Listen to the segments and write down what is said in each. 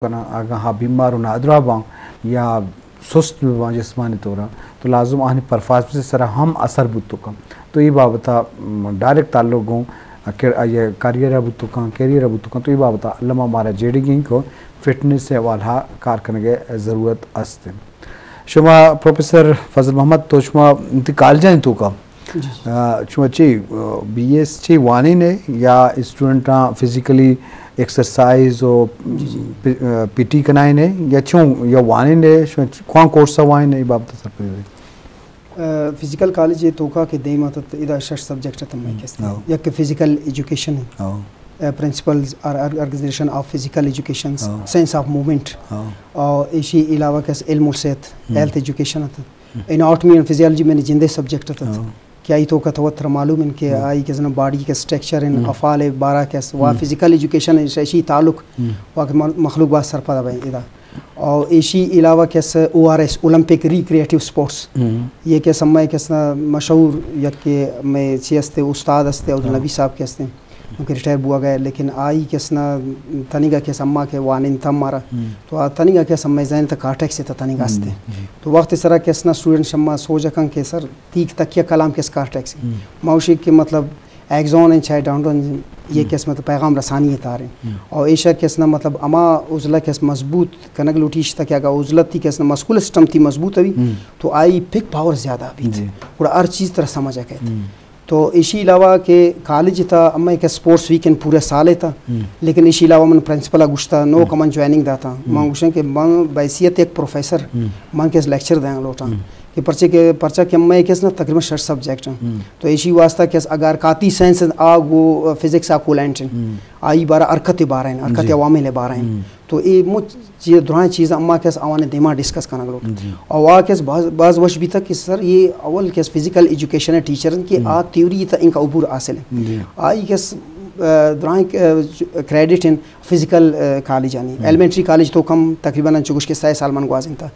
کناں، اگاں ہا بیمار و نادراہ باں یا سست بہ باں جسمانی طورا، تو لازم آہانی پرفارمنس سرا ہم اثر بوت کن۔ تو ای بابتا، م، ڈائریکٹ تعلق گوں، ا، کر-، آئی کیریئر بوت کن، کیریئر بوت کن۔ تو ای بابتا الما مارا جیڑگی کو فٹنس حوالہ کار کنگے ضرورت است۔ شما پروفیسر فضل محمد، تو شما انتی کالجانی توکا، جی، جی۔ آ، شما چی، آ، بی ایس چی وانین ہے یا اسٹوڈنٹاں فزیکلی ایکسرسائز و جی، جی۔ پی-، آ، پی ٹی کنائین ہے یا چون یا وانین ہے، شما کوان کورس وانین ہے، ای بابت سرپدی دے۔ آ، فزیکل کالج توکا کہ دیما تت ادا شش سبجیکٹ تم ہم۔ کستے۔ ہاں۔ یک فزیکل ایجوکیشن ہے۔ ہاں۔ آ، پرنسپلز اور آرگنائزیشن آف فزیکل ایجوکیشن، ہاں۔ سائنس آف موومنٹ۔ ہاں۔ اور ایشی علاوہ کس علم الصحت، ہم۔ ہیلتھ ایجوکیشن ات۔ ہم۔ اناٹومی اینڈ فزیولوجی میں جندے سبجیکٹ ات۔ ہاں۔ کہ آئی توکا تو تر معلوم ان کہ ہم۔ آئی کس نا باڈی کے اسٹرکچر ان ہم۔ افعال بارہ کس وا ہم۔ فزیکل ایجوکیشن ان شی تعلق ہم۔ وا کہ م-، مخلوق باز سرپد بے ادا۔ اور ایشی علاوہ کس او آر ایس، اولمپک ریکریٹیو اسپورٹس۔ ہم۔ یہ کس ہمیں کس نا مشہور یک کہ میں چی استے استاد استے عبدالنبی ہاں۔ صاحب کے استے۔ کہ ریٹائر بوا گئے، لیکن آئی کس نا تنیگا کس اما کے وانین تم مارا۔ ہم۔ تو آ تنیگا کس ہمیں ذہن تا کارٹیکس تا تنیگا ہم، استے۔ جی۔ تو وقت سرا کس نا اسٹوڈنٹ شما سوچ کن کہ سر تیک تکیہ کلام کس کارٹیکس۔ ہم۔ ما اوشی کہ مطلب ایگزون ان چاہے ڈاؤنڈون یہ ہم۔ کس مطلب پیغام رسانی ہے تارے۔ ہم۔ اور ایشا کس نا مطلب اما عضلہ کس مضبوط کنگ لوٹیش تا کہ اگر عضلہ تی کس نا مسکول سسٹم تی مضبوط ہوئی، ہم۔ تو آئی پک پاور زیادہ بیت۔ جی۔ گڑا ہر چیز ترا سمجھ آ کیت۔ ہم۔ تو ایشی علاوہ کہ کالج تا اما ایک اسپورٹس ویکینڈ پورے سال تا، ہم۔ لیکن ایشی علاوہ من پرنسپل گوشتا نو ہم۔ کمن جوائننگ داتا۔ ہم۔ من گوشن کہ من بحیثیت ایک پروفیسر ہم۔ من کس لیکچر دینا لوٹاں۔ ہم۔ کہ پرچے کہ، پرچا کہ اما ایک اس نا تقریباً شش سبجیکٹ ہیں۔ ہم۔ تو ایشی واسطہ کس اگر کاتی سائنس آ گو فزکس آ کولینٹ ہیں۔ ہم۔ آئی بارہ حرکت بارہ ہیں، حرکت جی۔ عوامل بارہ ہیں۔ ہم۔ تو اے مچ چیز، درائیں چیز اما کس آوانے دیما ڈسکس کنگ لوٹ۔ جی۔ او آ کس باز، باز وش بیتا کہ سر یہ اول کس فزیکل ایجوکیشن ہے ٹیچر کہ ہم۔ آ تھیوری تا انکا عبور حاصل ہے۔ جی۔ آئی کس، آ، درائیں، آ، کریڈٹ ہیں فزیکل، آ، کالج آنی۔ ہم۔ ایلیمنٹری کالج تو کم تقریباً انچو گوش کے سہ سال من گوازینتا۔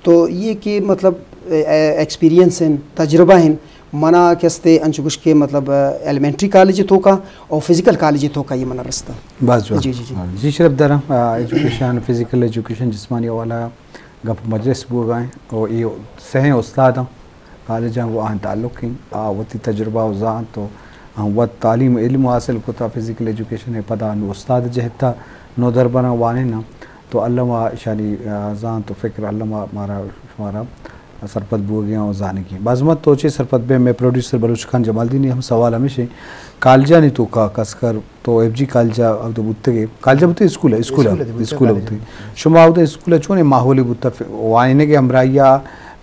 تو یہ کہ مطلب، آ، ایکسپیرینس ہیں، تجربہ ہیں، منا کستے انچو گوش کے مطلب، آ، ایلیمنٹری کالج توکا اور فزیکل کالج توکا یہ منا رستا۔ باز جوان۔ جی، جی، جی۔ جی شرف دارم، آ، ایجوکیشن، فزیکل ایجوکیشن، جسمانی حوالہ گپ مجلس بوگا ہیں اور یہ سہیں استاد ہیں کالجاں وہ آن تعلق ہیں، آ، وتی تجربہ و زانت و آن وت تعلیم و علم حاصل کتا فزیکل ایجوکیشن ہے، پدا نو استاد جہتا نو دربراں وانینا۔ تو الما اشانی، آ، زانت و فکر الما مارا شمارا سرپد بوگی ہیں اور زانگی ہیں۔ باز مت تو چے سرپد بے، میں پروڈیوسر بلوچ خان جمالدینی ہم سوال ہمیشہ کالجانی توکا کس کر تو ایف جی کالجا اب تو بوتگے، کالجا بوتے اسکول ہے، اسکول ہے، اسکول ہے، بوتے اسکول ہے کالج بوتے۔ ہے۔ شما ہوتے اسکول ہے چون ماحول بوتا ف-، وائنے کے ہمراہیا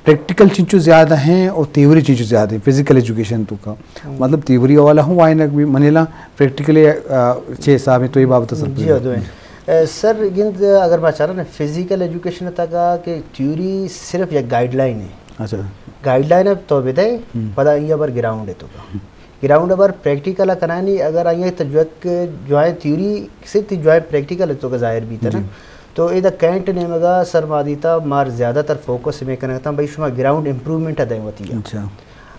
پریکٹیکل چنچو زیادہ ہیں اور تھیوری چنچو زیادہ ہیں، فزیکل ایجوکیشن توکا۔ ہم۔ مطلب تھیوری والا ہوں وائنک بھی منیلا پریکٹیکلی، آ، چے حساب ہے تو یہ بابت سرپد جی، بے۔ دو ہیں۔ اے، سر، گند اگر ما چارا نا، فزیکل ایجوکیشن تکا کہ تھیوری صرف یک گائیڈ لائن ہے۔ اچھا۔ گائیڈ لائن ہے تو بدے، ہم۔ پدا یہ بر گراؤنڈ ہے توکا۔ گراؤنڈ بر پریکٹیکل کنانی، اگر آئی تو جو کہ جوائیں تھیوری سے تی جوائیں پریکٹیکل توکا ظاہر بیتا نا۔ جی۔ تو ادا کینٹ نیمگا سر ما دیتا مار زیادہ تر فوکس میں کنگتا، بھئی شما گراؤنڈ امپروومنٹ دیں وتی۔ اچھا۔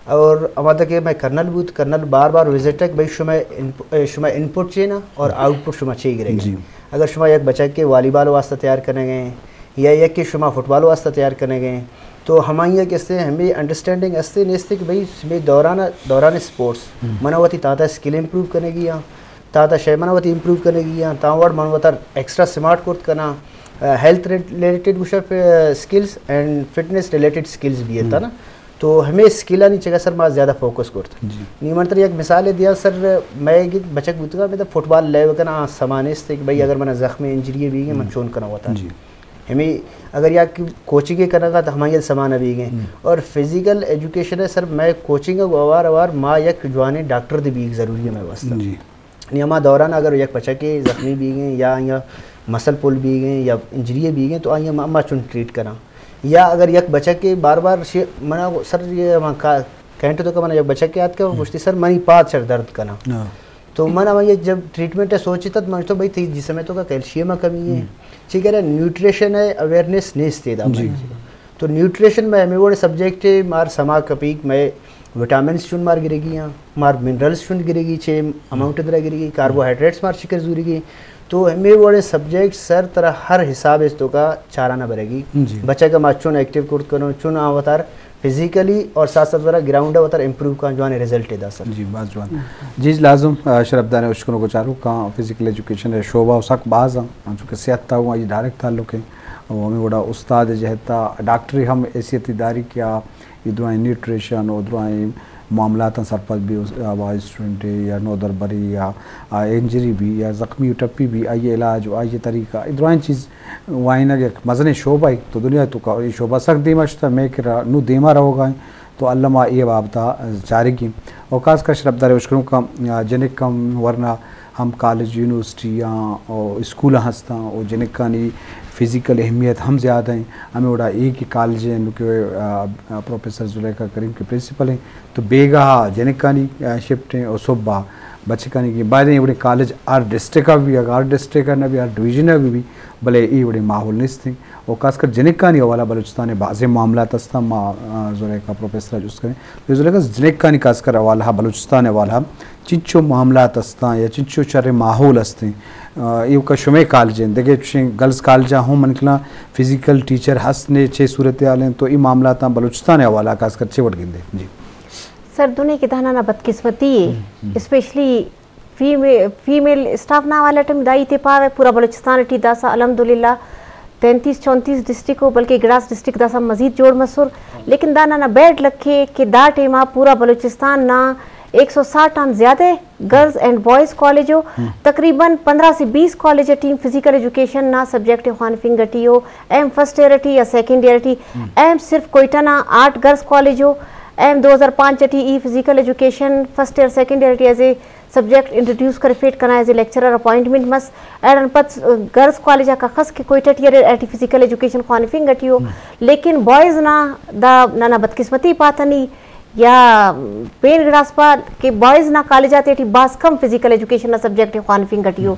اور ہما تک کہ میں کرنل بوت، کرنل بار بار وزٹ ہے کہ بھئی شما انپ-، اے، شما انپٹ چے نا اور آؤٹ پٹ شما چے گرے گا۔ جی۔ اگر شما یک بچہ کے والی بال واسطہ تیار کرنے گئے یا یک کہ شما فٹ بال واسطہ تیار کرنے گئے، تو ہمائی کہ استے ہمیں انڈرسٹینڈنگ استے نیستے کہ بھئی ہمیں دوران، دوران اسپورٹس ہم۔ منا وتی تاتا اسکل امپروو کرنے گی یا تاتا شے منا وتی امپروو کرنے گی یا تا وڑ من وتا ایکسٹرا سمارٹ کرت کنا، آ، ہیلتھ ریلیٹڈ گوشا ف-، اسکلز اینڈ فٹنس ریلیٹڈ اسکلز بھی ہے تا ہم۔ نا۔ تو ہمیں اسکلانی چگہ سر ما زیادہ فوکس کرت۔ جی۔ نی من تر یک مثال دیا سر، میں ایک بچک بوتگا، میں تو فٹ بال لیو کنا، آ سمان است کہ بھئی ہم۔ اگر منا زخم انجری بھی گئے، من ہم۔ چون کنا ہوتا۔ جی۔ ہمیں اگر یا کہ کوچنگ کنگا تو ہمائی سمان بھی گئے۔ ہم۔ اور فزیکل ایجوکیشن ہے سر، میں کوچنگ اوار اوار ما یک جوانے ڈاکٹر دی بھی ضروری ہے میں واسطہ۔ جی۔ یعنی ہما دوران اگر یک بچکے زخمی بیگیں یا، یا مسل پل بیگیں یا انجری بیگیں تو آئی ہم، ہما چون ٹریٹ کناں۔ یا اگر یک بچکے بار بار شی-، منا سر یہ ہما کا-، کینٹ توکا منا یک بچکے آتکا، ہم۔ گوشتی سر منی پاد چر درد کناں۔ ہاں۔ تو من ہما یہ جب ٹریٹمنٹ ہے سوچی تت من تو بھئی تئی جسم توکا کیلشیم کمی ہے۔ ہم۔ چی کرے نیوٹریشن ہے اویئرنیس نیست ہے دا جی۔ بھائی۔ تو نیوٹریشن میں ہمیں وڑے سبجیکٹ ہے مار سما کپیک میں وٹامنز چون مار گرگی آں، مار منرلز چون گرگی، چے اماؤنٹ درا گرگی، کاربوہائیڈریٹس مار چکر زورگی۔ تو ہمے وڑیں سبجیکٹ سر ترا ہر حساب اس تو کا چارانہ برگی۔ جی۔ بچہ کا ما چون ایکٹیو کرت کنو، چون آ وتار فزیکلی اور ساتھ ساتھ ورا گراؤنڈ وتر امپروو کاں، جوان رزلٹ دا سر۔ جی، باز جوان۔ جی، لازم، آ، شرفدار اشکنوک و چاروکاں، فزیکل ایجوکیشن شعبہ و سک باز ہیں، انچو کہ صحت تا ہوں آئی ڈائریکٹ تعلق ہے، و ہمیں وڑا استاد جہتا ڈاکٹری ہم حیثیت داری کیا، یہ درائیں نیوٹریشن و درائیں معاملاتاں سرپد بھی، آ، اسٹوڈنٹ یا نودربری یا، آ، انجری بھی یا زخمی و ٹپی بھی، آئی علاج و آئی طریقہ، یہ درائیں چیز وائنگ یک مزنیں شعبہ ء تو دنیا تو کا اے شعبہ سک دیما شتا، مئے کرا نوں دیما روگا ایں، تو الما اے بابتا چارگی۔ اور خاص کر شرفدار اشکنوکاں، آ، جنکاں ورنا ہم کالج، یونیورسٹی یا، او، اسکول ہستاں، او جنکانی فزیکل اہمیت ہم زیادہ ہیں۔ ہمیں وڑا اے کہ کالج ہیں، نو کہ، آ، آ، پروفیسر زلیخا کریم کے پرنسپل ہیں، تو بیگاہ جنکانی، آ، شفٹ ہیں، اور صبح بچکانی کی بعد اے وڑیں کالج ہر ڈسٹرکٹ ء بھی، اگر ہر ڈسٹرکٹ ء نہ بھی، ہر ڈویژن ء بھی، بھی، بلے اے وڑیں ماحول نیست ہیں۔ اور خاص کر جنکانی حوالہ بلوچستان ء بازیں معاملات ہستاں، ما، آ، زلیخا پروفیسر ء جست کریں۔ تو زلیخا جنکانی خاص کر حوالہ، بلوچستان ء حوالہ چنچو معاملات ہستاں یا چنچو شر ماحول ہستیں؟ آ، ایوکا شمے کالج ہیں، دگہ چشیں گرلز کالج ہوں من کلاں فزیکل ٹیچر ہست نے چے صورتحال ہیں، تو اے معاملاتاں بلوچستان ء حوالہ خاص کر چے وڑ گندے؟ جی۔ سر، دنیا کہ دانا نا بدقسمتی ہے، ہم، ہم۔ اسپیشلی فیمے-، فیمیل اسٹاف نا حوالہ ٹی دائی تے پاوے پورا بلوچستان ٹی داسا الحمدللہ تینتیس چونتیس ڈسٹرکٹ ہو، بلکہ گڑاس ڈسٹرکٹ داسا مزید جوڑ مسر۔ لیکن دانا نا بیڈ لکھے کہ دا ٹائما پورا بلوچستان نا ایک سو ساٹھ آن زیادہ گرلز اینڈ بوائز کالج ہو، ہم۔ تقریباً پندرہ سے بیس کالج ٹیم فزیکل ایجوکیشن نا سبجیکٹ خوانفنگ ٹی ہو، ایم فرسٹ ایئر ٹی یا سیکنڈ ایئر ٹی، ہم۔ ایم صرف کوئٹہ نا آٹھ گرلز کالج ہو، ایم دو ہزار پانچ ٹی ای فزیکل ایجوکیشن فرسٹ ایئر سیکنڈ ایئر ٹی ایز اے سبجیکٹ انٹروڈیوس کرفیٹ کنا ایز اے لیکچرر اپوائنٹمنٹ مس۔ ایڈن پد گرلز کالج آ کخس کہ کوئٹہ ٹی ارے ایٹی فزیکل ایجوکیشن خوانفنگ ٹی ہو۔ ہم۔ لیکن بوائز نا دا ننا بدقسمتی پاتنی یا پین گڑاس پا کہ بوائز نا کالج آتے ٹی باز کم فزیکل ایجوکیشن نا سبجیکٹ خوانفنگ ٹی ہو،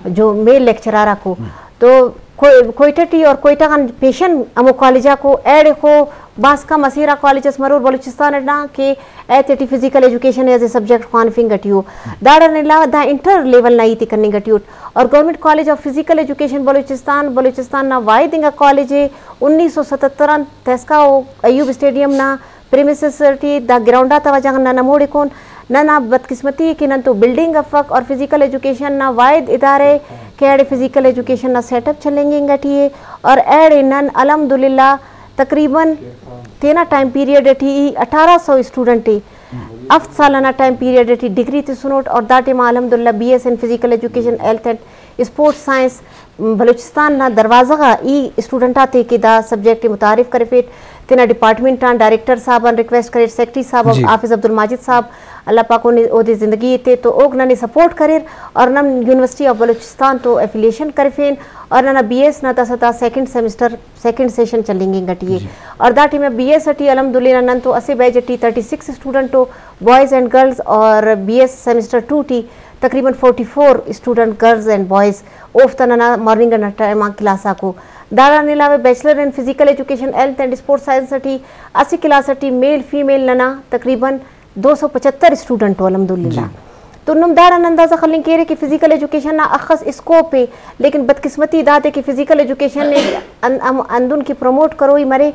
جو میل لیکچرر آ کو۔ تو کو-، کوئٹہ ٹی اور کوئٹہ غان پیشن ہمو کالج آ کو ایڑے خو باز کم اسیرا کالج اس مرور بلوچستان اڈ نا کہ ایتے ٹی فزیکل ایجوکیشن ایز اے سبجیکٹ خوانفنگ ٹی ہو۔ داڑان علاوہ دا انٹر لیول نا ہیت کننگ ٹی اٹ۔ اور گورنمنٹ کالج آف فزیکل ایجوکیشن بلوچستان، بلوچستان نا واحد انگا کالج ہے۔ انیس سو ستتر آن تسکا او ایوب اسٹیڈیم نا پریمیسز ٹی دا گراؤنڈ آتا وجہ غان نن ہموڑے کون۔ ننا بدقسمتی ء کہ نن تو بلڈنگ افک اور فزیکل ایجوکیشن نا واحد ادارہ ء کہ ایڑے فزیکل ایجوکیشن نا سیٹ اپ چلینگنگ ٹی ء اور ایڑے نن الحمدللہ تقریباً تینا ٹائم پیریڈ ٹی ای اٹھارہ سو اسٹوڈنٹ ء ہفت سال نا ٹائم پیریڈ ٹی ڈگری تسنوٹ اور دا ٹائم الحمدللہ بی ایس ان فزیکل ایجوکیشن، ہیلتھ اینڈ اسپورٹس سائنس بلوچستان نا دروازہ غا ای اسٹوڈنٹ آتے کہ دا سبجیکٹ متعارف کرفیٹ، تینا ڈپارٹمنٹ آن ڈائریکٹر صاحب آن ریکویسٹ کریر، سیکرٹری صاحب، جی۔ حافظ عبدالماجد صاحب، اللہ پاک اونے اودے زندگی ایتے تو اوک ننے سپورٹ کریر اور نن یونیورسٹی آف بلوچستان تو ایفیلیشن کرفین اور ننا بی ایس نا داسا دا سیکنڈ سیمسٹر سیکنڈ سیشن چلینگنگ ٹی ء۔ جی۔ اور دا ٹائم بی ایس ٹی الحمدللہ نن تو اسہ بیچ ٹی تھرٹی سکس اسٹوڈنٹ او، بوائز اینڈ گرلز، اور بی ایس سیمسٹر ٹو ٹی تقریباً فورٹی فور اسٹوڈنٹ گرلز اینڈ بوائز، اوفتا ننا مارننگ نا ٹائم آ کلاس آکو۔ داڑان علاوہ بیچلر ان فزیکل ایجوکیشن، ہیلتھ اینڈ اسپورٹس سائنس ٹی اسہ کلاس ٹی میل فیمیل ننا تقریباً دو سو پچھتر اسٹوڈنٹ او الحمدللہ۔ جی۔ تو نم داڑان اندازہ خلنگ کیرے کہ فزیکل ایجوکیشن نا اخس اسکوپ ء، لیکن بدقسمتی دادے کہ فزیکل ایجوکیشن ء ان-، ہم-، ہندن کہ پروموٹ کروئی مرے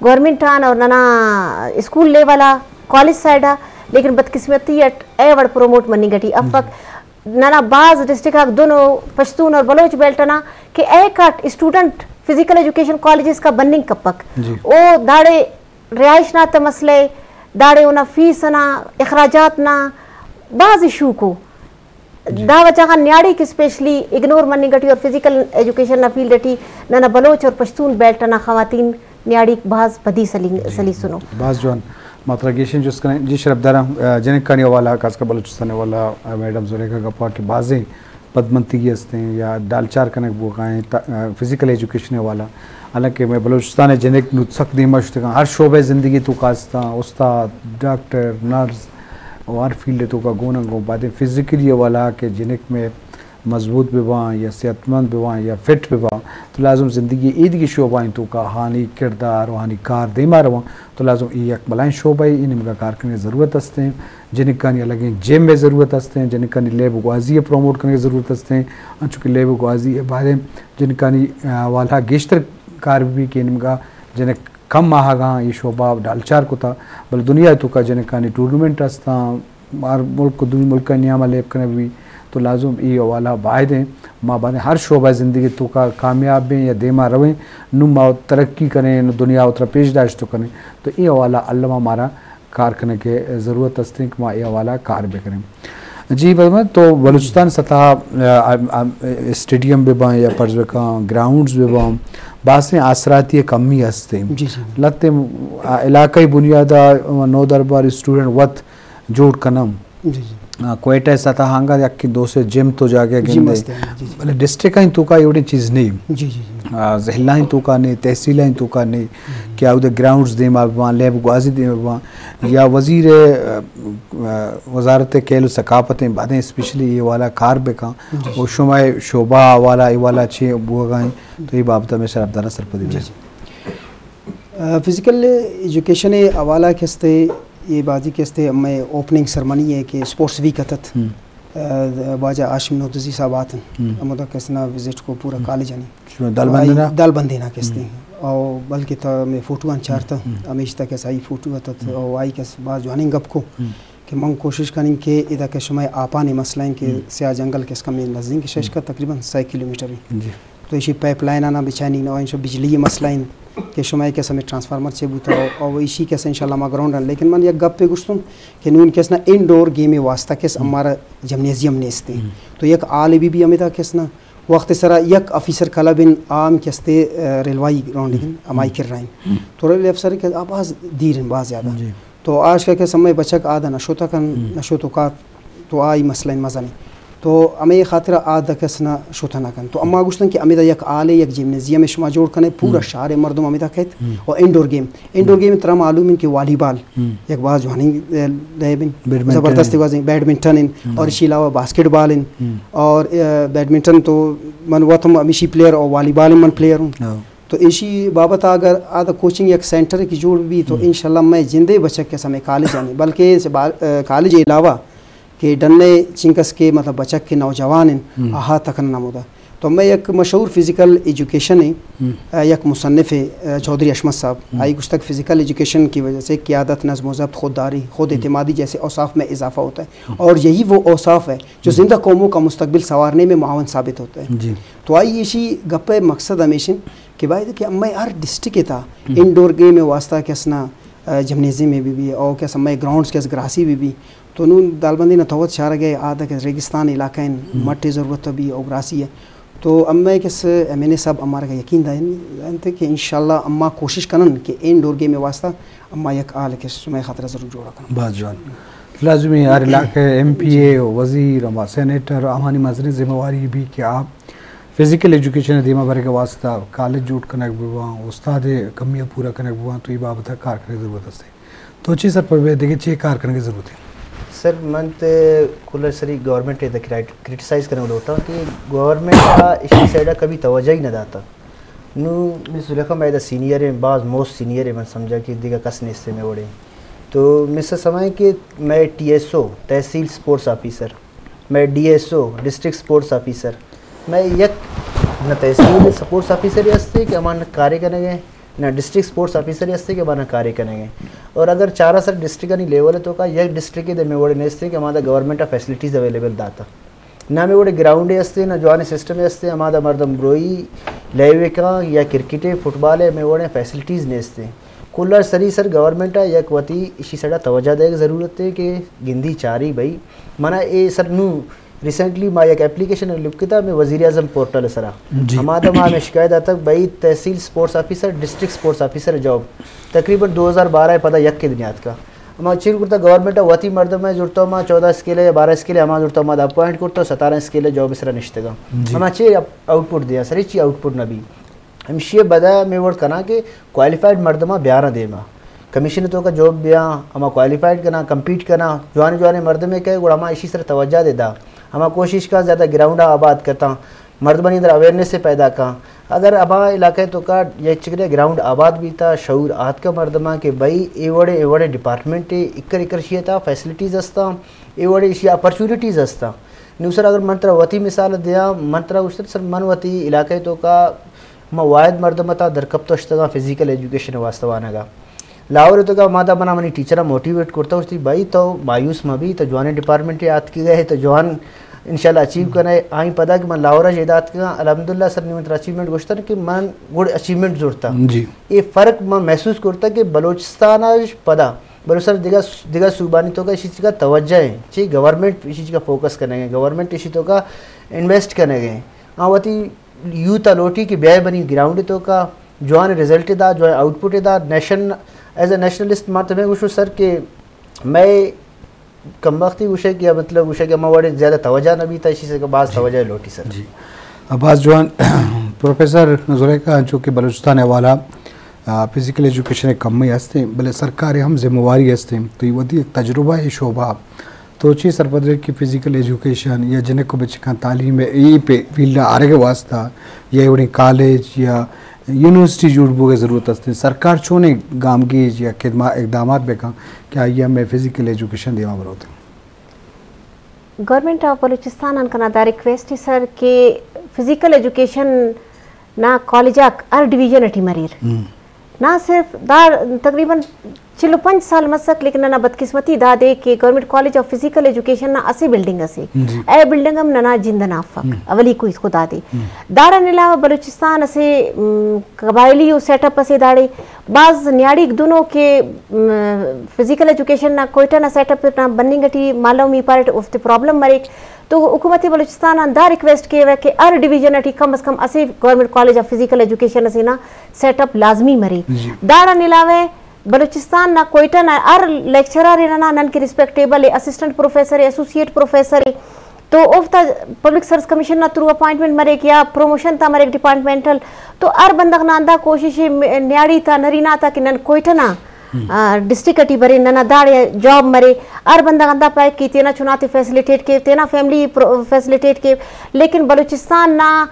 گورنمنٹ آن اور ننا اسکول لیول آ، کالج سائیڈ آ، لیکن بدقسمتی اٹ اے وڑ پروموٹ مننگ ٹی افک۔ ننا باز ڈسٹرکٹ آک دنو پشتون اور بلوچ بیلٹ انا کہ اے کاٹ اسٹوڈنٹ فزیکل ایجوکیشن کالجز کا بننگ کپک۔ جی۔ او داڑے رہائش نا تہ مسئلہ ء، داڑے اونا فیس انا، اخراجات نا بھاز ایشو کو۔ جی۔ دا وجہ غان نیاڑیک اسپیشلی اگنور مننگ ٹی اور فزیکل ایجوکیشن نا فیلڈ ٹی ننا بلوچ اور پشتون بیلٹ انا خواتین نیاڑیک بھاز پدی سلی-، جی، سلیسنو۔ بھاز جوان۔ ماترا گیشن جست کنیں۔ جی شرفداراں، آ، جنکانی حوالہ، خاص کر بلوچستان حوالہ، آ، میڈم زلیخا گپا کہ بھازیں پدمنتگی ہستیں یا ڈالچار کنگ بوگا ایں تا-، آ، فزیکل ایجوکیشن ء حوالہ۔ حالانکہ مئے بلوچستان ء جنک نوں سک دیما شتگاں، ہر شعبہ زندگی توکا استاں، استاد، ڈاکٹر، نرس و ہر فیلڈ توکا گون انت، گوں بادیں فزیکلی حوالہ کہ جنک مئے مضبوط بہ باں یا صحت مند بہ باں یا فٹ بہ باں، تو لازم زندگی ایدگہ شعبہ ایں توکا آہانی کردار و آہانی کار دیما رواں، تو لازم ای یک بلائیں شعبہ اے، ای نیمگا کار کنگے ضرورت استیں۔ جنکانی الگیں جم ء ضرورت استیں، جنکانی لیب گوازی ء پروموٹ کنگے ضرورت استیں، انچو کہ لیب گوازی ء بارے جنکانی، آ، والا گیشتر کار بہ بی کہ نیمگا جنک کم آہگاں اے شعبہ ڈالچار کتا، بلے دنیا توکا جنکانی ٹورنامنٹ استاں، ہر ملک و دومی ملکانی نیاما لیب کنگ بہ بی، تو لازم اے حوالہ باید ایں۔ ما باید ہر شعبہ زندگی توکا کامیاب بیں یا دیما رویں، نوں ما ترقی کنیں، نوں دنیا وترا پیش داشت کنیں، تو اے حوالہ الما مارا کار کنگ ء ضرورت است کہ ما اے حوالہ کار بہ کنیں۔ جی، بس تو بلوچستان سطح، آ، آ، آ، اسٹیڈیم بہ باں یا پرز بہ کن گراؤنڈز بہ باں، باسیں آسراتی ء کمی ہستیں۔ جی، جی۔ لہتے، آ، علاقائی بنیاد ء نودربر اسٹوڈنٹ وت جوڑ کنم۔ جی، جی۔ آ، کوئٹہ سطح انگا یک دو سے جم تو جاگہ جم گندے۔ ہستیں، جی، جی۔ بلے ڈسٹرکٹ آئیں توکا ایوڑیں چیز نہیں۔ جی، جی، جی۔ آ، ضلع آئیں توکا نہیں، تحصیل آئیں توکا نہیں۔ کہ آ اودے گراؤنڈز دیما بہ باں، لیب گوازی دیما بہ باں، یا وزیر، آ، آ، وزارت کھیل و ثقافت ء بادیں اسپیشلی اے والا کار بہ کن۔ جی، و جی۔ شما شعبہ والا اے والا چے بوگا ایں، تو اے بابت میں شرف دارا سرپدی جی، دے۔ جی۔ آ، فزیکل ایجوکیشن ء حوالہ کہ استے، یہ بازی کہ استے ہمیں اوپننگ سرمنی ہے کہ اسپورٹس ویک اتت۔ ہم۔ آ، واجہ ہاشم نودزی صاحب آتن۔ ہم۔ ہمودا کہ اسنا وزٹ کو پورا ہم۔ کالج آنی۔ شما دالبندینا؟ آئی دالبندینا کہ استے۔ ہم۔ او بلکہ تا میں فوٹو آن چارتا۔ ہم۔ ہمیش تا کہ آئی فوٹو اتت۔ ہم۔ او آئی کہ اس باز جوانیں گپ کو۔ ہم۔ کہ من کوشش کنیں کہ ادا کہ شما آپانی مسئلہ ہیں کہ ہم۔ سیاہ جنگل کہ اس کا میں نزدیک شش کا ہم۔ تقریباً سہ کلومیٹر ہے۔ جی۔ تو ایشی پائپ لائن آنا بچانی نہ، انشاء بجلی مسئلہ ہیں کہ شما کہ اس میں ٹرانسفارمر چے بوتا ہو، اور ایشی کہ اس انشاءاللہ ما گراؤنڈ ہیں۔ لیکن من یک گپ پہ گشتوں کہ نون کہ اس نا انڈور گیم واسطہ کہ اس ہم۔ ہمارا جمنیزیم نیستے۔ ہم۔ تو یک آل بی بی ہمیں تھا کہ اس نا وقت سرا یک آفیسر کلب ان عام کہ استے، آ، ریلوائی گراؤنڈ ہم۔ ان ہمائی ہم۔ کر رہے ہیں۔ ہم۔ تو ریلوے افسر کہ آ باز دیر ہیں، باز زیادہ۔ جی۔ تو آج کا کہ سمے بچک آدھا نہ شوتا کن، ہم۔ نہ شوتو کا، تو آئی مسئلہ مزنی۔ تو ہمیں خاطر آدھا کس نہ شوتا نہ کن۔ تو اما گوشتن کہ ہمیں دا یک آلے، یک جمنیزیم شما جوڑ کنے، پورا ہم۔ شہر مردم ہمیں دا کہت۔ ہم۔ اور انڈور گیم، انڈور ہم۔ گیم ترا معلوم ہے کہ والی بال ہم۔ یک باز جوانی، اے، لیب ان، بیڈمنٹن زبردست ان۔ گوازیں، بیڈمنٹن ان، ہم۔ اور اسی علاوہ باسکٹ بال ان، ہم۔ اور، اے، بیڈمنٹن تو من وتم ہمیشی پلیئر اور والی بال من پلیئر ہوں۔ ہاں۔ تو ایشی بابت اگر آ دا کوچنگ یک سینٹر کی جوڑ بہ بی تو ہم۔ انشاءاللہ میں جندے بچک کے سمے کالج آنی، بلکہ سے با-، آ، کالج علاوہ کہ ڈنے چنکس کے مطلب بچک کے نوجوان ہیں، ہم۔ آہا تکن نمودا۔ تو میں یک مشہور فزیکل ایجوکیشن ہے، ہم۔ آ، یک مصنف ہے، آ، چوہدری حشمت صاحب۔ ہم۔ آئی گشتگ فزیکل ایجوکیشن کی وجہ سے قیادت، نظم و ضبط، خودداری، خود ہم۔ اعتمادی جیسے اوصاف میں اضافہ ہوتا ہے۔ ہم۔ اور یہی وہ اوصاف ہے جو ہم۔ زندہ قوموں کا مستقبل سنوارنے میں معاون ثابت ہوتا ہے۔ جی۔ تو آئی ایشی گپ مقصد ہمیشن کہ باید کہ امئے ہر ڈسٹرکٹ ء تھا ہم۔ انڈور گیم ء واسطہ کہ اسنا، آ، جمنیزیم ء بہ بی، او کہ اس امئے گراؤنڈز کہ اس گراسی بہ بی۔ تو نون دالبندی نہ توت شارگ ء آدھا کہ ریگستان علاقہ ان، ہم۔ مٹ ء ضرورت بی او گراسی ء۔ تو امئے کہ اس ایم این اے صاحب امارا کہ یقین دائن انت کہ انشاءاللہ اما کوشش کنن کہ انڈور گیم ء واسطہ اما یک آل کہ شمئے خاطر ضرور جوڑا کنن۔ باز جوان۔ لازمی ہر علاقہ ایم پی اے، وزیر، اما سینیٹر، امانی مزنیں ذمہ واری بی کہ آ فزیکل ایجوکیشن ء دیما برگ ء واسطہ کالج جوڑ کنگ بہ باں، استاد ء کمی ء پورا کنگ بہ باں، تو اے بابت ء کار کنگ ء ضرورت است۔ تو چے سرپد بئے، دگہ چے کار کنگ ء ضرورت ہے؟ سر، من تے کل سری گورنمنٹ ء کرائٹ-، کرٹیسائز کنگ لوٹاں کہ گورنمنٹ ء اشی سائیڈ ء کبھی توجہ ہی نہ داتا۔ نو میں زلیخا میں دا سینئر ہیں، باز موسٹ سینئر ہیں، من سمجھا کہ دیگہ کس نیستے میں وڑے۔ تو میں سے سمائیں کہ میں ٹی ایس او، تحصیل سپورٹس آفیسر، میں ڈی ایس او، ڈسٹرکٹ سپورٹس آفیسر، میں یک نہ تحصیل سپورٹس آفیسر ہی ہستے کہ ہمان کارے کنگے، نہ ڈسٹرکٹ سپورٹس آفیسر ہی ہستے کہ ہمان کارے کنگے۔ اور اگر چارہ سر ڈسٹرکٹ انی لیول تو کا یک ڈسٹرکٹ دے میں وڑے نیستے کہ ہمارا گورنمنٹ آف فیسلٹیز اویلیبل داتا۔ نہ ہمے وڑے گراؤنڈے ہستے، نہ جوانیں سسٹمے ہستے، ہمادا مردم بروئی، لیوے کاں یا کرکٹے، فٹبالے، ہمے وڑیں فیسلٹیز نیستے۔ کل ء سری سر گورنمنٹ ء یک وتی اشی سڑا توجہ دئیگ ضرورت ہے کہ گندی چاری بھئی۔ منا اے سر نو ریسنٹلی ما یک اپلیکیشن لکھتا میں وزیر اعظم پورٹل سرا۔ جی۔ ہمادا ما ہمیں شکایت آتا بھئی تحصیل سپورٹس آفیسر، ڈسٹرکٹ سپورٹس آفیسر جاب تقریباً دو ہزار بارہ پدا یک کے دنیات کا۔ ہما چیر کرتا گورنمنٹ ء وتی مردم ء زرتا، ہما چودہ اسکیل ء یا بارہ اسکیل ء ہما زرتا، ہما اپوائنٹ کرتا، ستارہ اسکیل ء جاب ء سرا نشتگاں۔ جی۔ ہما چے اپ-، آؤٹ پٹ دیاں، سر ہچی آؤٹ پٹ نہ بی۔ ہمشی ء بدا میں وڑ کناں کہ کوالیفائڈ مردماں بیاراں دیما۔ کمیشن ء توکا جاب بیاں، ہما کوالیفائڈ کناں، کمپیٹ کناں، جوان جوان مردمے کئے گڑا ہما اشی سر توجہ دے دا۔ ہما کوشش کاں زیادہ گراؤنڈ آباد کرتاں، مردمانی اندر اویئرنس پیدا کاں۔ اگر ہما علاقہ توکا یک چکرے گراؤنڈ آباد بیتا، شعور آتکا مردماں کہ بھئی اے وڑے، اے وڑے ڈپارٹمنٹ اکر اکر شیئے تا فیسلٹیز ہستاں، اے وڑے ایشی اپرچونیٹیز ہستاں۔ نو سر، اگر من ترا وتی مثال دیاں، من ترا گوشتر سر، من وتی علاقہ توکا ما واحد مردم تا درکپتو شتگاں فزیکل ایجوکیشن واسطہ وانگا۔ لاہور توکا ما دا منا منی ٹیچراں موٹیویٹ کرتا، گوشتی بھائی تو مایوس مہ بی، تو جوانیں ڈپارٹمنٹ آتکی گئے، تو جوان انشاءاللہ اچیو کنے۔ آئیں پدا کہ من لاہور اش ادا آتکگاں، الحمدللہ سر، نی من ترا اچیومنٹ گوشتن کہ من گڈ اچیومنٹ زرتا۔ جی۔ اے فرق من محسوس کرتا کہ بلوچستان اش پدا بلوچستان دگہ، دگہ صوبانی توکا اسی چیزا توجہ ہے، چی گورنمنٹ اسی چیزا فوکس کرنے گئے، گورنمنٹ اسی توکا انویسٹ کرنے گئے۔ آ وتی یوتھ ء لوٹی کہ بیائے بنی گراؤنڈ توکا جوان رزلٹ دا، جوان آؤٹ پٹ دا۔ نیشن، ایز اے نیشنلسٹ ما تمہیں گوشو سر کہ میں کم وقتی گوشے کہ مطلب گوشے کہ ما وڑے زیادہ توجہ نہ بیتا، اسی سے کہ باز جی۔ توجہ لوٹی سر۔ جی۔ باز جوان۔ پروفیسر نذر کا انچو کہ بلوچستان حوالہ، آ، فزیکل ایجوکیشن کمی ہستیں، بلے سرکار ہم ذمہ واری ہستیں، تو یہ ودی ایک تجربہ ہے شعبہ۔ تو چی سرپد رہے کہ فزیکل ایجوکیشن یا جنک و بچکاں تعلیم اے پہ فیلڈ آرگ واسطہ یا وڑیں کالج یا یونیورسٹی جوڑ بوگ ضرورت است؟ سرکار چونے گامگیج یا خدمات اقدامات بکن کہ آئی ہم فزیکل ایجوکیشن دیما بروت؟ گورنمنٹ آف بلوچستان آن کنا دا ریکویسٹ ہے سر کہ فزیکل ایجوکیشن نا کالج آک ہر ڈویژن اٹی مریر۔ ہم۔ نہ صرف دا تقریباً چل و پنچ سال مسک، لیکن ننا بدقسمتی دادے کہ گورنمنٹ کالج آف فزیکل ایجوکیشن نا اسہ بلڈنگ اسے۔ جی۔ اے بلڈنگ ہم ننا جند نا افک۔ ہم۔ اولی کوئی خدا دے۔ ہم۔ داڑان علاوہ بلوچستان اسے، م، قبائلی و سیٹ اپ اسے داڑے۔ باز نیاڑیک دنو کہ، م، فزیکل ایجوکیشن نا کوئٹہ نا سیٹ اپ نا بننگ اٹی مالو می پارٹ اوفتے پرابلم مریک۔ تو حکومت بلوچستان آن دا ریکویسٹ کیوہ کہ ہر ڈویژن اٹی کم از کم اسہ گورنمنٹ کالج آف فزیکل ایجوکیشن اسے نا سیٹ اپ لازمی مرے۔ جی۔ داڑان علاوہ بلوچستان نا کوئٹہ نا ہر لیکچرر اے ننا نن کہ ریسپیکٹیبل اے، اسسٹنٹ پروفیسر اے، ایسوسیٹ پروفیسر اے، تو اوفتا پبلک سروس کمیشن نا تھرو اپوائنٹمنٹ مریک یا پروموشن تا مریک ڈپارٹمنٹل، تو ہر بندغ نا ہندا کوشش اے نیاڑی تا، نرینہ تا کہ نن کوئٹہ نا آ، ڈسٹرکٹ اٹی برے، ننا داڑے جاب مرے۔ ہر بندغ ہندا پائک کہ تینا چناتے فیسلیٹیٹ کے، تینا فیملی پرو-، فیسلیٹیٹ کے، لیکن بلوچستان نا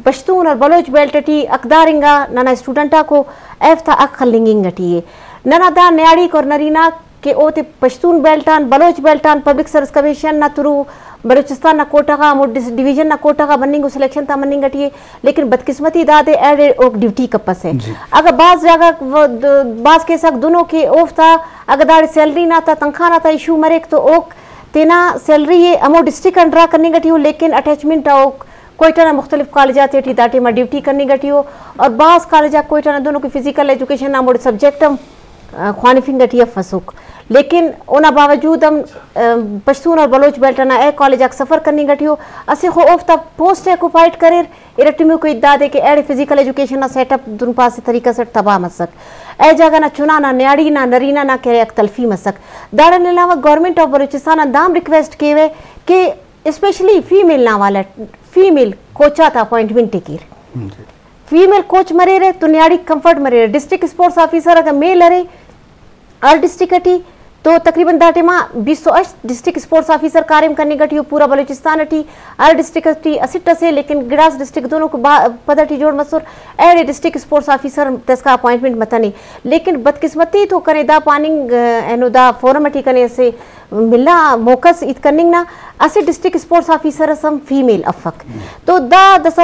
پشتون اور بلوچ بیلٹ اٹی حقدار انگا ننا اسٹوڈنٹ آکو ایفتا حق خلنگ انگ اٹی اے۔ ننا دا نیاڑیک اور نرینہ کہ اوتے پشتون بیلٹ آن، بلوچ بیلٹ آن پبلک سروس کمیشن نا تھرو بلوچستان نا کوٹہ غا، ہمو ڈس-، ڈویژن نا کوٹہ غا بننگ و سلیکشن تا مننگ اٹی اے، لیکن بدقسمتی دادے ایڑے اوک ڈیوٹی کپسہ۔ جی۔ اگہ باز جاگہ و-، د-، باز کیس آک دنو کہ اوفتا اگہ داڑے سیلری نا تا، تنخواہ نا تا ایشو مریک تو اوک تینا سیلری ئے ہمو ڈسٹرکٹ آن ڈرا کننگ اٹی او، لیکن اٹیچمنٹ اوک کوئٹہ نا مختلف کالج آتے ٹی دا ٹائما ڈیوٹی کننگ اٹی او، اور باز کالج آک کوئٹہ نا دنو کہ فزیکل ایجوکیشن نا ہموڑے سبجیکٹ ہم آ، خوانفنگ اٹی افسوک، لیکن اونا باوجود ہم، آ، پشتون اور بلوچ بیلٹ ئنا اے کالج آک سفر کننگ اٹی او، اسہ خو اوفتا پوسٹ آکوپائیڈ کریر، ارٹمیکو ہیت دادے کہ ایڑے فزیکل ایجوکیشن نا سیٹ اپ دن پہ اسہ طریقہ سے تباہ مسک۔ اے جاگہ نا چنا نا، نیاڑی نا، نرینہ نا کہ یک تلفی مسک۔ داڑان علاوہ گورنمنٹ آف بلوچستان آن دام ریکویسٹ کیوہ کہ اسپیشلی فیمیل نا حوالہ، فیمیل کوچ آتا اپوائنٹمنٹ ءِ کیر۔ جی۔ فیمیل کوچ مریرہ تو نیاڑی کمفرٹ مریرہ۔ ڈسٹرکٹ اسپورٹس آفیسر اگہ میل ارے ہر ڈسٹرکٹ اٹی تو تقریباً دا ٹائما بیست و ہشت ڈسٹرکٹ اسپورٹس آفیسر کاریم کننگ اٹی او پورا بلوچستان اٹی۔ ہر ڈسٹرکٹ اٹی اسٹ اسے، لیکن گڑاس ڈسٹرکٹ دنوک با-، پد اٹی جوڑ مسر، ایڑے ڈسٹرکٹ اسپورٹس آفیسر دسکا اپوائنٹمنٹ متنے۔ لیکن بدقسمتی تو کنے دا پاننگ، اینو دا فورم اٹی کنے اسے ملا موقع اس ہیت کننگ نا اسہ ڈسٹرکٹ اسپورٹس آفیسر اس ہم فیمیل افک۔ تو دا داسہ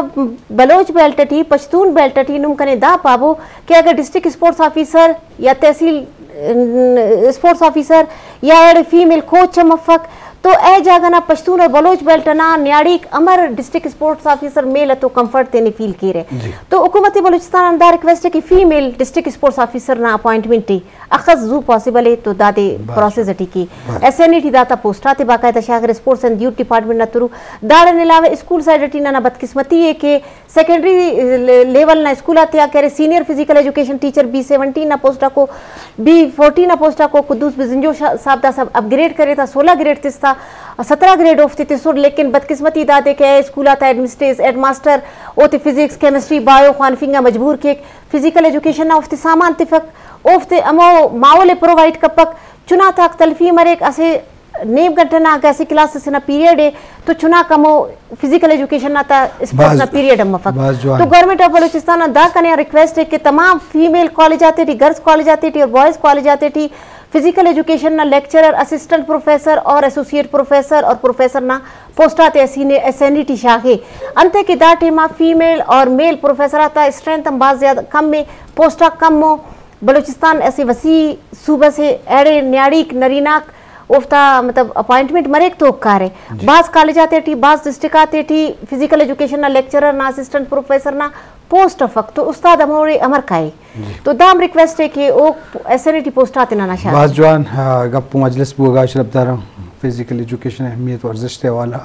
بلوچ بیلٹ ٹی، پشتون بیلٹ ٹی نم کنے دا پابو کہ اگر ڈسٹرکٹ اسپورٹس آفیسر یا تحصیل، ام، اسپورٹس آفیسر یا ایڑے فیمیل کوچ ہم افک تو اے جاگہ نا پشتون اور بلوچ بیلٹ نا نیاڑیک امر ڈسٹرکٹ اسپورٹس آفیسر میل اتو کمفرٹ تینے فیل کیرہ۔ جی۔ تو حکومت بلوچستان آن دا ریکویسٹ ءِ کہ فیمیل ڈسٹرکٹ اسپورٹس آفیسر نا اپوائنٹمنٹ ءِ اخس زو پاسبل ءِ تو دادے بس۔ پروسیس اٹی کے۔ بس۔ ایس این ای ٹی داتا پوسٹ آتے باقاعدہ شاغر اسپورٹس اینڈ یوتھ ڈپارٹمنٹ نا تھرو۔ داڑان علاوہ اسکول سائیڈ اٹی ننا بدقسمتی ءِ کہ سیکنڈری لے-، لیول نا اسکول آتیا کہ ارے سینئر فزیکل ایجوکیشن ٹیچر بی سیونٹین نا پوسٹ آکو، بی فورٹین نا پوسٹ آکو قدوس بزنجو شا-، صاحب داسہ اپ گریڈ کرے تا، سولہ گریڈ تستا، سترہ گریڈ اوفتے تسر، لیکن بدقسمتی دادے کہ اے اسکول آتا ایڈمنسٹریس-، ہیڈ ماسٹر اوتے فزکس، کیمسٹری، بائیو خوانفنگ آ مجبور کیک، فزیکل ایجوکیشن نا اوفتے سامان تفک، اوفتے ہمو ماحول ءِ پرووائڈ کپک، چناتاک تلفی مریک، اسہ نیم گھنٹہ نا اگہ اسہ کلاس اسے نا پیریڈ ہے تو چنا کمو فزیکل ایجوکیشن نا تا اسپورٹس نا پیریڈ ہم مفک۔ تو گورنمنٹ آف بلوچستان نا دا کنے ریکویسٹ ہے کہ تمام فیمیل کالج آتے ٹی، گرلز کالج آتے ٹی اور بوائز کالج آتے ٹی فزیکل ایجوکیشن نا لیکچرر، اسسٹنٹ پروفیسر اور ایسوسیٹ پروفیسر اور پروفیسر نا پوسٹ آتے ایس این ای ٹی شاغے، انتئے کہ دا ٹائما فیمیل اور میل پروفیسر آتا اسٹرینتھ ہم بھاز زیادہ کم ہے، پوسٹ آک کم ہو۔ بلوچستان اسہ وسیع صوبہ سے، ایڑے نیاڑیک نریناک اوفتا مطلب اپوائنٹمنٹ مریک تو کارے۔ بھاز کالج آتے ٹی، بھاز ڈسٹرکٹ آتے ٹی فزیکل ایجوکیشن نا لیکچرر نا، اسسٹنٹ پروفیسر نا پوسٹ افک تو استاد ہموڑے امر کائے۔ تو دام ریکویسٹ ہے کہ او ایس این ای ٹی پوسٹ آتے نا نشا۔ بھاز جوان، آ، گپ و مجلس بوگا شرپ دارم۔ فزیکل ایجوکیشن اہمیت و ارزشت حوالہ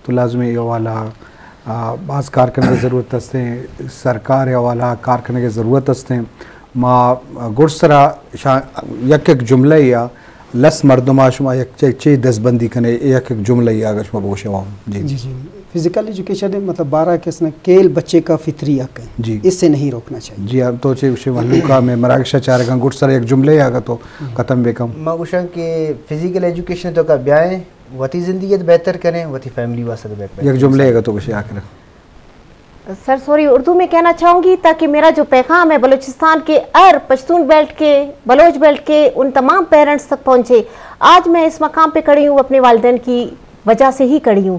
تو لازمی اے حوالہ، آ، بھاز کار کنگ ءِ ضرورت است ایں، سرکار ءِ حوالہ کار کنگ ءِ ضرورت است ایں۔ ما گڈسرا شا-، یک یک جملہ یا لس مردم ءَ شما یک چے، چے دزبندی کنے، یک یک جملہ یا اگر شما بگوشے وام۔ جی۔ جی، جی۔ فزیکل ایجوکیشن ہے، مطلب بارہ قسم کھیل بچے کا فطری حق ہے۔ جی۔ اس سے نہیں روکنا چاہیے۔ جی، ہم تو چے گوشے مہلوک ءَ میں مراگش ءَ چارگاں گڈسرا یک جملہ یا اگر تو ختم بکم۔ ما گوشاں کہ فزیکل ایجوکیشن تو کا بیائیں، وتی زندگی ءَ بہتر کنیں، وتی فیملی واسطے بہتر۔ یک جملے اگہ تو گوشے آخر۔ سر، سوری، اردو میں کہنا چاہوں گی تاکہ میرا جو پیغام ہے بلوچستان کے ہر پشتون بیلٹ کے، بلوچ بیلٹ کے ان تمام پیرنٹس تک پہنچے۔ آج میں اس مقام پہ کھڑی ہوں، اپنے والدین کی وجہ سے ہی کھڑی ہوں۔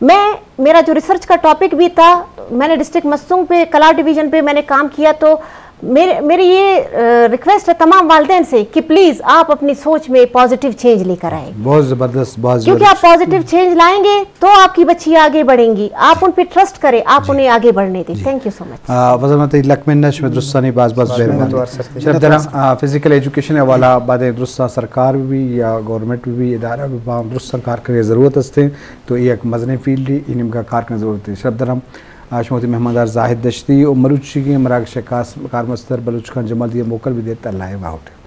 میں، میرا جو ریسرچ کا ٹاپک بھی تھا، میں نے ڈسٹرکٹ مستونگ پہ، کلات ڈویژن پہ میں نے کام کیا، تو میرے، میری یہ، آ، ریکویسٹ ہے تمام والدین سے کہ پلیز آپ اپنی سوچ میں پازیٹیو چینج لے کر آئیں۔ بہت زبردست، بہت زبردست۔ کیونکہ آپ پازیٹیو چینج لائیں گے تو آپ کی بچی آگے بڑھیں گی۔ آپ ان پہ ٹرسٹ کریں، آپ انہیں آگے بڑھنے دیں۔ تھینک یو سو مچ۔ آ، وزن مت لک منت شمئے درستانی باز باز مہربانی۔ شرپ دارم، آ، فزیکل ایجوکیشن حوالہ بعد درستاں سرکار بھی یا گورنمنٹ بھی ادارہ بھی باں درستاں کار کرنے ضرورت است ایں۔ تو اے یک مزنیں فیلڈ ہے، اے نیمگا کار کرنے ضرورت ہے۔ شرپ دارم، آ، شما وتی مہماندار زاہد دشتی و مروچیگیں مراگش ءِ کاس-، کارمستر بلوچ خان جمال دیاں موکل بدیت، اللہ ءِ باہوٹ۔